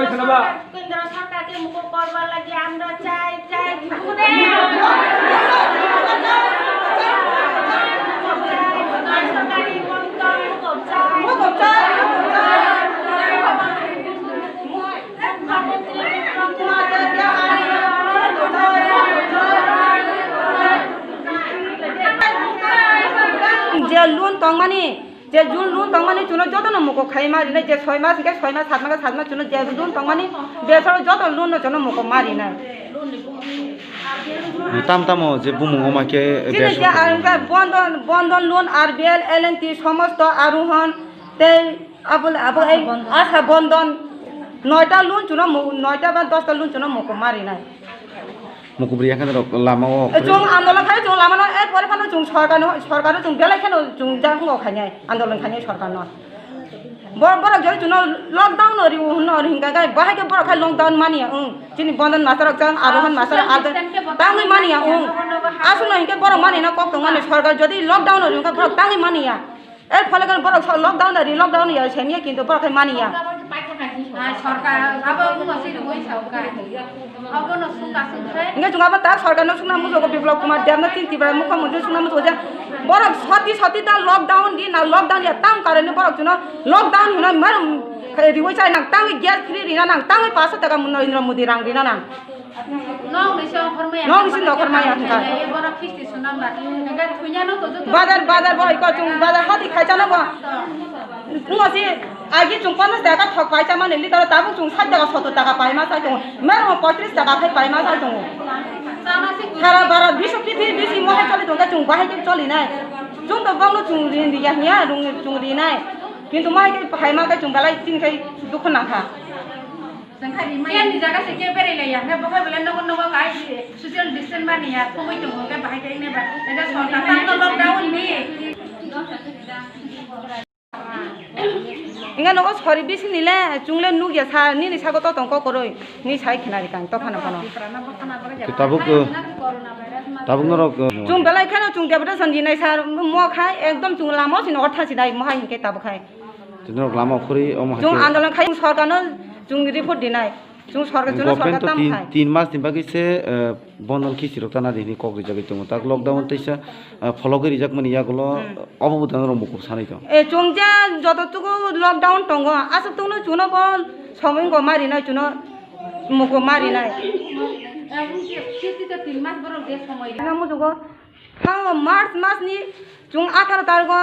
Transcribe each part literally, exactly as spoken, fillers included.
কেন্দ্র সরকারকে মুকুব করবার লাগি আমরা চাই, চাই, সরকারি মন্ত্রী মুকুব চাই। Je loan tongmani, je jun loan tongmani chuno jotono moko khai ma rinai, je soi mas hingke soi mas, sat mas hingke sat mas chuno je loan tongmani, besaro joto loan no chuno moko ma rinai. Tam tamo je bumung oma khe chini besar je tongmani. Ang khe bondon, bondon loan, R B L, L and T, somosto arohon, tei Abo, abo ei Asha Bandhan noita loan chuno mo-, noita ba dosta loan chuno moko ma rinai. Mukubri yakhani rok lama o. Chung andolon khai chung lama no, er pore phano chung sorkar no, sorkar no chung belai kheno chung jang ngo khainai, andolon khainai sorkar no. Bor-, borok jodi chuno lockdown no riu hwnno hingka gai, bahai khe borok khai lockdown mani ya, wng. Chini Bandhan master rok jang, Arohan master, Social Ardhan, distance khe bo tangwi mani ya, wng. Aswk no hingke borok mani na kok tong mani, sorkar jodi lockdown no riu hwnka borok tangwi mani ya. Er phole khe borok so lockdown da ri, lockdown ya semiya kintu borok khai mani ya. Ah, sorkar abo bumo se rwui sa ka. Abo no sung ka sung khe. Hingke chwng abo tak sorkar no sungna muchungo Biplab Kumar Deb no chini Tripura mukhyamantri sungna muchungo je borok soti soti ta lockdown di na lockdown ya tam karone borok chuno lockdown hino mar riwui chai nang tangwi gas free rina nang tangwi paanch sho taka Narendra Modi rang rina nang. Nong ni se ongkhor maya. Nong ni se ongkhor maya hwnka. Borok khisti sunamba. Hingke thunya no to joto. Bazar, bazar bo iko chung bazar hati khai chana bo. Ngo si agi chung panas taka thok pai chama ni liter tabuk chung sat taka sottor taka pai ma sai tongo. Mer mo poitris taka khai pai ma sai tongo. Chana si sara bara bisho piti bisi mo hai choli tongka chung bahai ke choli nai. Chung to bangno chung ri ya hiya rung chung ri nai. Kintu mo hai ke hai ma ke chung belai tin khai dukh nang kha. Yang ni jaga se ke berai laiya, hingke bo hai belai nogo nogo kai social distance mani ya, thumui tongo hingke bahai khe ine ba, ene sorkar tang no lockdown ni. Inga nogo sori bisi ni le, chwng le nugya sa, nini sago to tong kok koroi, ni sai khna ri kang, to phano phano. Tabuk, uh, tabuk norok, uh, chwng belai kheno chwng deputation dinai sar, mo khai, ekdom chwng lama o sini ortha sinai, mo hai hingke tabuk khai. Norok lama o khuri, omo hai Chwng khe andolon khai, sorkar no chwng report dinai. Chwng sorkar, chwng Government sorkar to tam tin, khai. Tin mas ni bagwi se, eh, bondon khichi rok tana di hwnwi kok rijagwi tongo. Tak lockdown teisa, eh, phologwi rijak mani yagulo, Hmm. Obo bo dano rok mukup sanai tong. Eh, chwng je joto tuku lockdown tongo, aswk tungno chwngno bo somoi wngkha ma rinai chwngno mukup ma rinai. Chwng je, chwng je tin mas borok je somoi. Ano mujugo Thango March mas ni chwng atharo tarikh o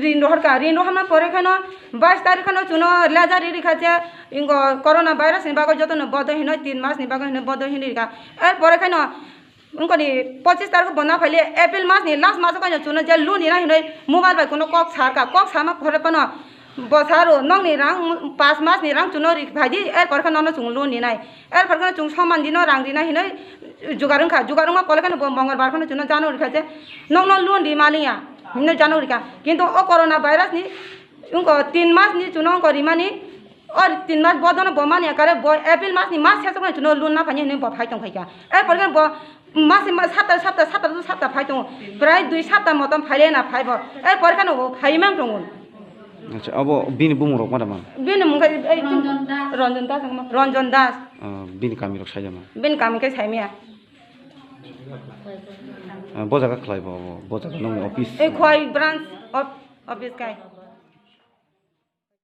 rin rohor kha. Rin rohorna pore kheno bais tarikh kheno chwngno laser ri rikha je ingo corona virus ni bagwi jotono bodo hinoi tin mas ni bagwi hinoi bodo hinwi rikha. Er pore kheno wngkoni pochis tarikh o bo na phaile April mas ni last mas o kheno chwngno je loan rina hinoi mobile bai kuno kok sar kha. Kok sama pore phano Bo saro, nokni rang, pas mas ni rang chwngno ri phai di, er pore khe nono chwng loan rinai. Er pore khe chwng soman dino rang rinai hinoi jugar wngkha. Jugar wngma pore khe bo Mongolbar kheno chwngno jano rikha je, nokno loan ri maliya, hinoi jano rikha. Kintu o corona virus ni wngkha tin mas ni chwngno wngkha rimani, o tin mas bodono bo mania kare bo April mas ni mas sesok no chwngno loan na phai hinoi bo phai tong phaikha. Er pore khe bo Masi ma sapta, sapta, sapta, sapta phai tongo. Prai dui sapta motom phai le na phai bo. Er pore khe no bo phai mang tongo. Acha, abo bini bumung rok ma da man? Bini mung khe ei Ranjan Das. Ranjan Das wngma. Ranjan Das. Ah, bini kami rok sai da man? Bini kami khe sai maya. Ah, bo jaga khlai bo, bo, bo jaga nong office. Ei Khowai branch of office kai.